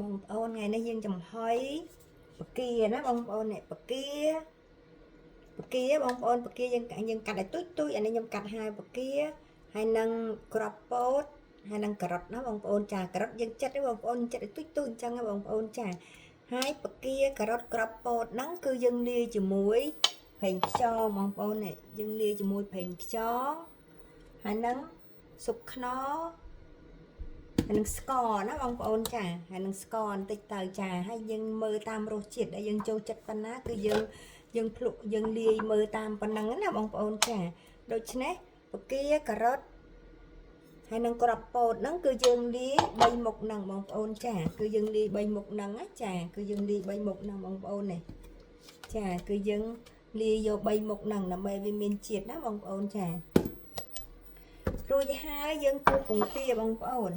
បងប្អូនថ្ងៃនេះយើងចំហុយបង្គាណាបងប្អូននេះបង្គាបង្គាបងប្អូនបង្គាយើងយើងកាត់ឲ្យទូចទូចអានេះខ្ញុំកាត់ហើយបង្គាហើយនឹងក្របពោតហើយនឹងការ៉ុតណាបងប្អូនចាការ៉ុតយើងចិត្តទេបងប្អូនចិត្តឲ្យទូចទូចអញ្ចឹងណាបងប្អូនចាហើយបង្គាការ៉ុតក្របពោតហ្នឹងគឺយើងលាយជាមួយប្រេងខ្យងបងប្អូននេះយើងលាយជាមួយប្រេងខ្យងហើយនឹងស៊ុបខ្នុរហើយនឹងស្ករណាបងប្អូនចាហើយនឹងស្ករបន្តិចទៅចាហើយយើងមើលតាមរសជាតិដែលយើងចូលចិត្តប៉ុណ្ណាគឺយើងយើងភ្លក់យើងលាយមើលតាមប៉ុណ្ណឹងណាបងប្អូនចាដូច្នេះបង្គាការ៉ុតហើយនឹងក្របពោតហ្នឹងគឺយើងលាយ3មុខហ្នឹងបងប្អូនចាគឺយើងលាយ3មុខហ្នឹងណាចាគឺយើងលាយ3មុខហ្នឹងបងប្អូននេះចាគឺយើងលាយយក3មុខហ្នឹងដើម្បីវាមានជាតិណាបងប្អូនចារួចហើយយើងគូសពងទាបងប្អូន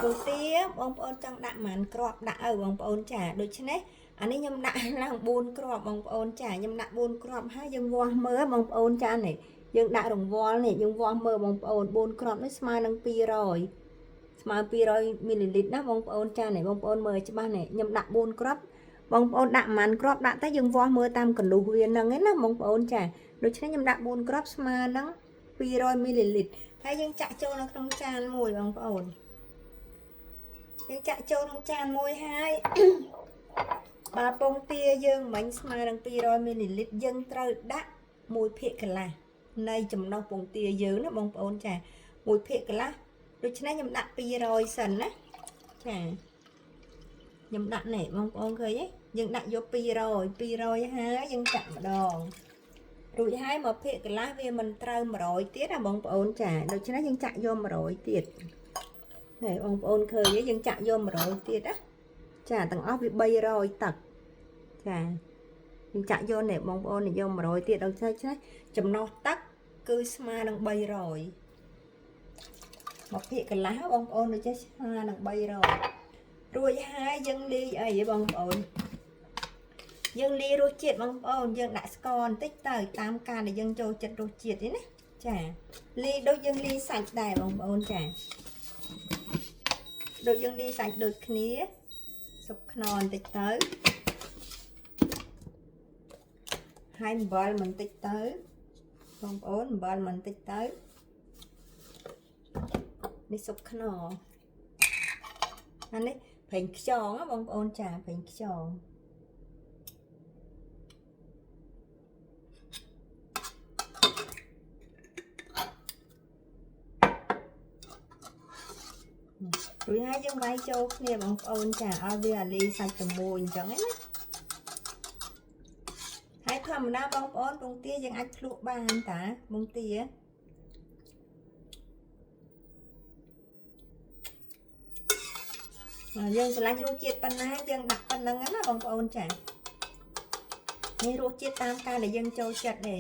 ពងទាបងប្អូនចង់ដាក់ប៉ុន្មានគ្រាប់ដាក់ឲ្យបងប្អូនចាដូច្នេះអានេះខ្ញុំដាក់ឡើង4គ្រាប់បងប្អូនចាខ្ញុំដាក់4គ្រាប់ហើយយើងវាស់មើលបងប្អូនចានេះយើងដាក់រង្វាលនេះយើងវាស់មើលបងប្អូន4គ្រាប់នេះស្មើនឹង200ស្មើ200មីលីលីត្រណាបងប្អូនចានេះបងប្អូនមើលច្បាស់នេះខ្ញុំដាក់4គ្រាប់បងប្អូនដាក់ប៉ុន្មានគ្រាប់ដាក់តែយើងវាស់មើលតាមកន្លុះវាហ្នឹងឯណាបងប្អូនចាដូច្នេះខ្ញុំដាក់4គ្រាប់ស្មើនឹង200មីលីលីត្រហើយយើងចាក់ចូលនៅក្នុងចានមួយបងប្អូនយើងចាក់ចូលក្នុងចានមួយហើយ បើពងទាយើងមិញស្មើនឹង200មីលីលីត្រយើងត្រូវដាក់1ភាគកន្លះនៃចំណុះពងទាយើងណាបងប្អូនចា1ភាគកន្លះដូច្នេះខ្ញុំដាក់200សិនណាចាខ្ញុំដាក់នេះបងប្អូនឃើញទេយើងដាក់យក200 200ហើយយើងចាក់ម្ដងរួចហើយ1ភាគកន្លះវាមិនត្រូវ100ទៀតណាបងប្អូនចាដូច្នេះយើងចាក់យក100ទៀតនេះបងប្អូនឃើញទេយើងចាក់យក100ទៀតណាចាទាំងអស់វា300ទឹកចាយើងចាក់យកនេះបងប្អូននេះយក100ទៀតដល់ចេះចំណុះទឹកគឺស្មើនឹង300មួយភាគកន្លះបងប្អូនដូចចេះស្មើនឹង300រួចហើយយើងលាយអីបងប្អូនយើងលាយរសជាតិបងប្អូនយើងដាក់ស្ករបន្តិចទៅតាមការដែលយើងចូលចិត្តរសជាតិនេះណាចាលាយដូចយើងលាយសាច់ដែរបងប្អូនចាដូចយើងលាយសាច់ដូចគ្នាស៊ុបខ្នុរបន្តិចទៅហើយអំបិលបន្តិចទៅបងប្អូនអំបិលបន្តិចទៅនេះស៊ុបខ្នុរអានេះប្រេងខ្យងណាបងប្អូនចាប្រេងខ្យងរួចហើយយើងវាយចូលគ្នាបងប្អូនចាឲ្យវាអាលីសាច់តែមួយអញ្ចឹងណាហើយធម្មតាបងប្អូនពងទាយើងអាចភ្លក់បានតាពងទាយើងស្រឡាញ់រសជាតិប៉ុណ្ណាយើងដាក់ប៉ុណ្ណឹងណាបងប្អូនចានេះរសជាតិតាមការដែលយើងចូលចិត្តទេ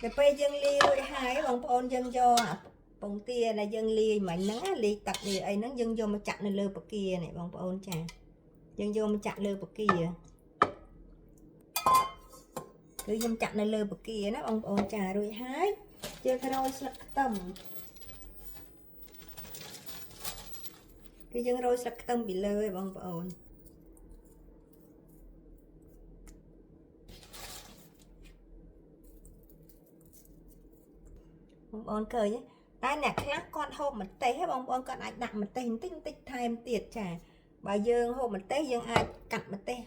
តែពេលយើងលាយរួចហើយបងប្អូនយើងយកពងទាដែលយើងលាយមិញហ្នឹងលាយទឹកលាយអីហ្នឹងយើងយកមកចាក់នៅលើបង្គានេះបងប្អូនចាយើងយកមកចាក់លើបង្គាគឺខ្ញុំចាក់នៅលើបង្គាណាបងប្អូនចារួចហើយយើងរោយស្លឹកខ្ទឹមគឺយើងរោយស្លឹកខ្ទឹមពីលើឯងបងប្អូនបងប្អូនឃើញទេតែអ្នកខ្លះគាត់ហូបម្ទេសបងប្អូនគាត់អាចដាក់ម្ទេសបន្តិចបន្តិចថែមទៀតចាបើយើងហូបម្ទេសយើងអាចកាត់ម្ទេស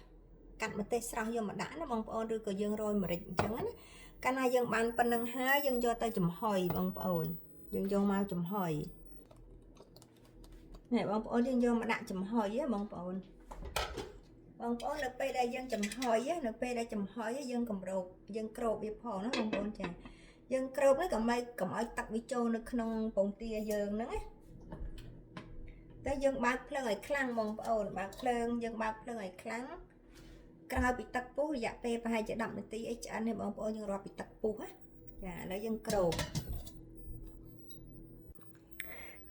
ស្រស់យកមកដាក់ណាបងប្អូនឬក៏យើងរោយម្រេចអញ្ចឹងណាកាលណាយើងបានប៉ុណ្្នឹងហើយយើងយកទៅចំហុយបងប្អូនយើងយកមកចំហុយនេះបងប្អូនយើងយកមកដាក់ចំហុយហ៎បងប្អូនបងប្អូននៅពេលដែលយើងចំហុយនៅពេលដែលចំហុយយើងកម្របយើងគ្របវាផងណាបងប្អូនចាយើងគ្របនេះកុំឲ្យទឹកវាចូលនៅក្នុងពងទាយើងហ្នឹងណាតែយើងបើកភ្លើងឲ្យខ្លាំងបងប្អូនបើកភ្លើងយើងបើកភ្លើងឲ្យខ្លាំងក្រោយពីទឹកពុះរយៈពេលប្រហែលជា10នាទីអីឆ្អិនទេបងប្អូនយើងរាប់ពីទឹកពុះណាចាឥឡូវយើងគ្រប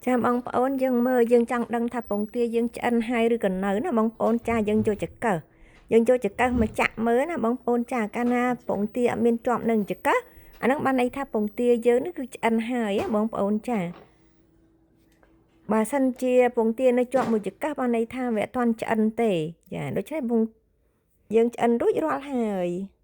ចាបងប្អូនយើងមើលយើងចង់ដឹងថាពងទាយើងឆ្អិនហើយឬក៏នៅណាបងប្អូនចាយើងយកចង្កឹះយើងយកចង្កឹះមកចាក់មើលណាបងប្អូនចាកាលណាពងទាអត់មានជាប់នឹងចង្កឹះអាហ្នឹងបានន័យថាពងទាយើងនេះគឺឆ្អិនហើយបងប្អូនចា បើសិនជាពងទានៅជាប់មួយចង្កឹះបានន័យថាវាអត់ទាន់ឆ្អិនទេចាដូច្នេះពងយើងឆ្អិនរួចរាល់ហើយ។